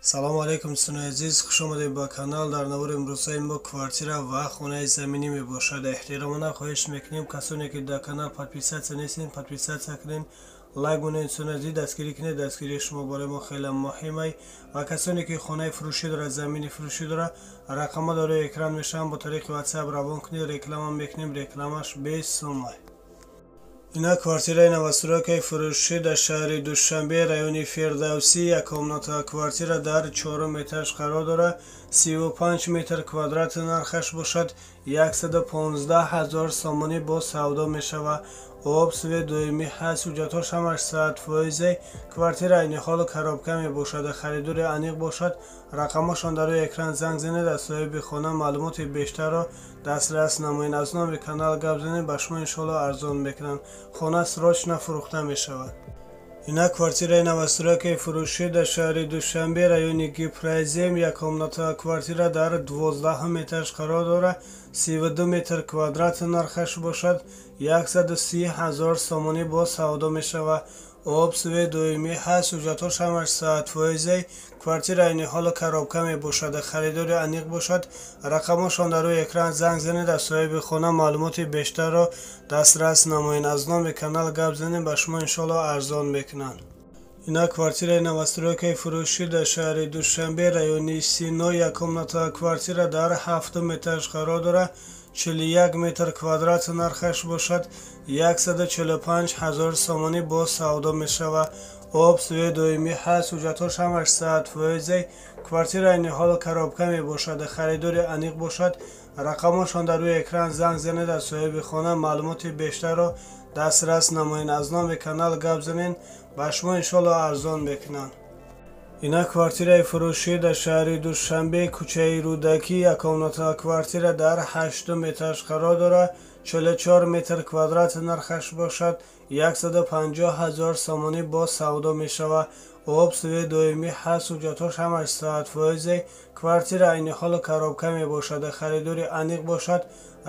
Салому алейкум, дӯстони азиз, хуш омадед ба канал. Дар навори имрӯзаи мо квартира ва хонаи заминӣ мебошад. Эҳтиромона хоҳиш мекунем, касоне ки дар канал подписаться нестед, подписаться кунед, лайк монед. Дӯстони азиз, дастгирӣ кунед, дастгирии шумо барои мо хеле муҳимай. Ва касоне ки хонаи фурӯшӣ дорад, замини фурӯшӣ дорад, рақамҳо дар рӯи экран мешаванд, бо тариқи WhatsApp равон кунед, реклама мекунем, рекламаш бесумай. Ина квартираи новостройкаи фурӯшӣ дар шаҳри Душанбе, райони Фирдавсӣ, як комната квартира дар чорум этаж қарор дорад, 35 метр квадрат, нархаш бошад 115 ҳазор сомонӣ, бо савдо мешавад. Об, свет доимӣ ҳаст, ҳуҷҷатҳош ҳамаш 100%. Квартира айни ҳол коробка мебошад. Харидори аниқ бошад, рақамҳошон дар рӯи экран, занг занед, аз соҳиби хона маълумоти бештарро дастрас намоед. Аз номи канал гап занед, ба шумо иншоалло арзон мекунанд. Хона срочно фурӯхта мешавад. Ина квартираи новостройкаи фурӯшӣ дар шаҳри Душанбе, райони Гипрозем, як комната квартира дар 12-ум этаж қарор дорад, 32 метр квадрат, нархаш бошад 130 ҳазор сомонӣ, бо савдо мешавад. Об, свет доимӣ ҳаст, ҳуҷҷатҳош ҳамаш 100%. Квартира айни ҳол коробка мебошад. Харидори аниқ бошад, рақамҳошон дар рӯи экран, занг занед, аз соҳиби хона маълумоти бештарро дастрас намоед. Аз номи канал гап занед, ба шумо иншоалло арзон мекунанд. Ина квартираи новостройкаи фурӯшӣ дар шаҳри Душанбе, райони Сино, як комната квартира дар ҳафтум этаж қарор дорад, 41 метр квадрат, нархаш бошад 145 ҳазор сомонӣ, бо савдо мешавад. Об, свет доимӣ ҳаст, ҳуҷҷатҳош ҳамаш 100%. Квартира айни ҳол коробка мебошад. Харидори аниқ бошад, рақамҳошон дар рӯи экран, занг занед, аз соҳиби хона маълумоти бештарро дастрас намоед. Аз номи канал гап занед, ба шумо иншоалло арзон мекунанд. Ина квартираи фурӯшӣ дар шаҳри Душанбе, кӯчаи Рӯдакӣ, як комната квартира дар ҳаштум этаж қарор дорад, 44 метр квадрат, нархаш бошад 150 ҳазор сомонӣ, бо савдо мешавад. Об, свет доимӣ ҳаст, ҳуҷҷатҳош ҳамаш 100%. Квартира айни ҳол коробка мебошад. Харидори аниқ бошад,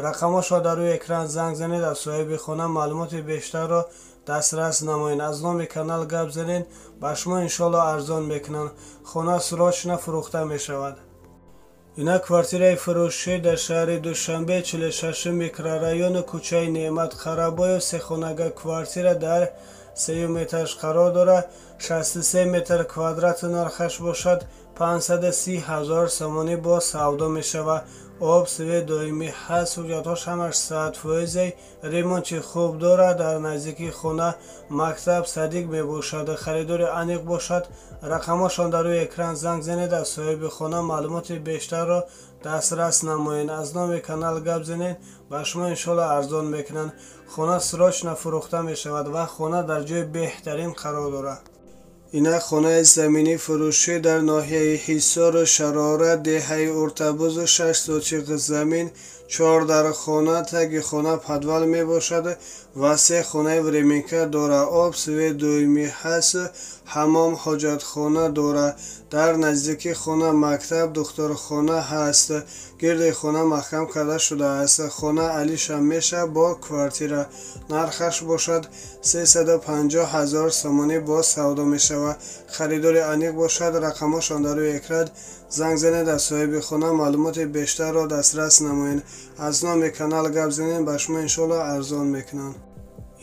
рақамҳошро дар рӯи экран, занг занед, аз соҳиби хона маълумоти бештарро дастрас намоед. Аз номи канал гап занед, ба шумо иншоалло арзон мекунанд. Хона срочно фурӯхта мешавад. Ина квартираи фурӯшӣ дар шаҳри Душанбе, 46-ум микрорайону кӯчаи Неъмат Қарабоев, сехонага квартира дар сеюм этаж қарор дорад, 63 метр квадрат, нархаш бошад 530 ҳазор сомонӣ, бо савдо мешавад. Об, свет доимӣ ҳаст, ҳуҷҷатҳош ҳамаш 100%, ремонти хуб дорад. Дар наздикии хона мактаб, садик мебошад. Харидори аниқ бошад, рақамҳошон дар рӯи экран, занг занед, аз соҳиби хона маълумоти бештарро дастрас намоед. Аз номи канал гап занед, ба шумо иншоалло арзон мекунанд. Хона срочно фурӯхта мешавад ва хона дар ҷои беҳтарин қарор дорад. Ина хонаи заминӣ фурӯшӣ дар ноҳияи Ҳисору Шарора, деҳаи Уртабузу, 6 сотиқ замин, чор дар хона, таги хона подвал мебошад ва се хонаи временка дорад. Об, свет доимӣ ҳаст, ҳамом, ҳоҷатхона дорад. Дар наздикии хона мактаб, духтурхона ҳаст. Гирди хона маҳкам карда шудааст. Хона алиша мешавад бо квартира. Нархаш бошад 350 ҳазор сомонӣ, бо савдо мешавад. Харидори аниқ бошад, рақамҳошон дар рӯи экран, занг занед, аз соҳиби хона маълумоти бештарро дастрас намоед. Аз номи канал гап занед, ба шумо иншоалло арзон мекунанд.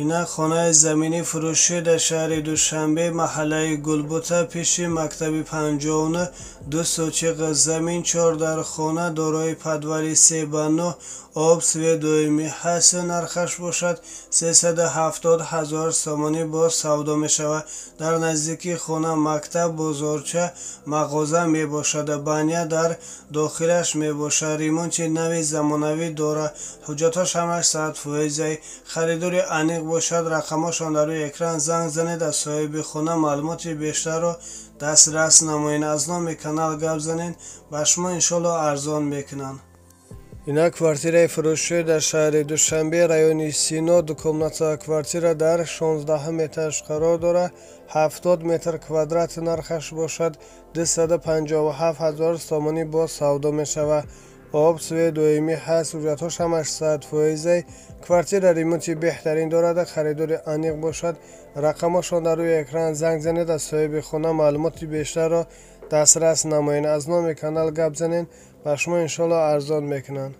Ина хонаи заминӣ фурӯшӣ дар шаҳри Душанбе, маҳаллаи Гулбута, пеши мактаби 59, 2 сотиқ замин, чор дар хона, дорои подвали 3 ба 9, об, свет доимӣ ҳаст, нархаш бошад 370 ҳазор сомонӣ, бо савдо мешавад. Дар наздикии хона мактаб, бозорча, мағоза мебошад, баня дар дохилаш мебошад, ремонти нави замонавӣ дорад, ҳуҷҷатҳош ҳамаш 100%. Харидори аниқ бошад, рақамҳошон дар рӯи экран, занг занед, аз соҳиби хона маълумоти бештарро дастрас намоед. Аз номи канал гап занед, ба шумо иншоалло арзон мекунанд. Ина квартираи фурӯшӣ дар шаҳри Душанбе, райони Сино, ду комната квартира дар 16-ум этаж қарор дорад, 70 метр квадрат, нархаш бошад 257 ҳазор сомонӣ, бо савдо мешавад. Об, свет доимӣ ҳаст, ҳуҷҷатҳош ҳамаш 100%. Квартира ремонти беҳтарин дорад. Харидори аниқ бошад, рақамҳошон дар рӯи экран, занг занед, аз соҳиби хона маълумоти бештарро Дастрас намоен, аз номи канал гап занен, ба шумо иншоалло арзон мекунанд.